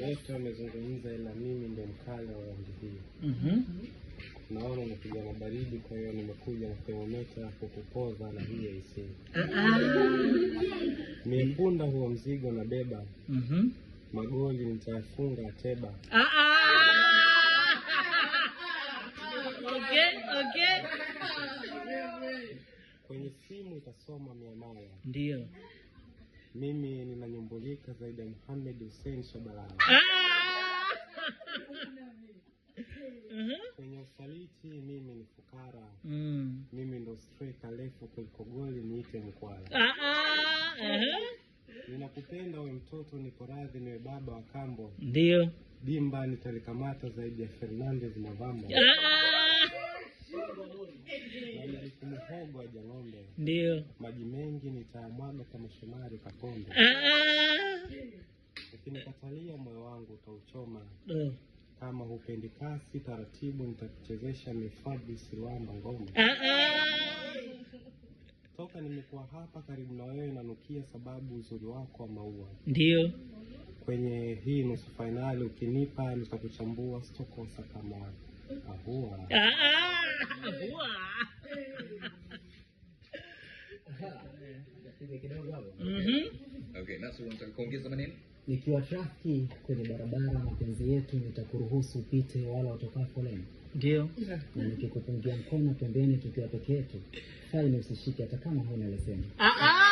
Wote wamezungumza, ila mimi ndo mkali wa raundi hii. Naona unapiga na baridi, kwa hiyo nimekuja na thermometa kukupoza na hii AC. Miepunda huo mzigo nabeba, magoli nitayafunga Ateba. Ah, ah. Okay. Kwenye simu itasoma miamala. Ndio. Mimi ninanyumbulika zaidi ya Muhammad Hussein Shabalala. Ah. Kwenye usaliti mimi ni fukara. Mimi ndo striker refu kuliko goli, niite mkwala. Ah, ah. Ninakupenda we mtoto, niko radhi niwe baba wa kambo. Ndio. Dimba nitalikamata zaidi ya Fernandez Mavambo. Ah. Namiliki muhogo wa Jang'ombe. Ndio. Maji mengi nitayamwaga kama Shomari Kapombe. Ah. Ukinikatalia moyo wangu utauchoma. Oh. Kama hupendi kasi taratibu, nitakuchezesha Fabrice Luamba ngoma. Ah, ah. Toka nimekuwa hapa karibu na wewe nanukia, sababu uzuri wako wa maua. Ndio. Kwenye hii nusu fainali ukinipa nitakuchambua, sitokosa kama ahua. Ah, ah. Wa. Kidogo hapo. Okay, Nasoro, unataka kuongeza maneno? Nikiwa trafiki kwenye barabara mapenzi yetu, nitakuruhusu upite wala utakaa foleni, Ndio. Na nikikupungia mkono pembeni tukiwa peke yetu, faini usishike hata kama huna leseni. Ah, ah.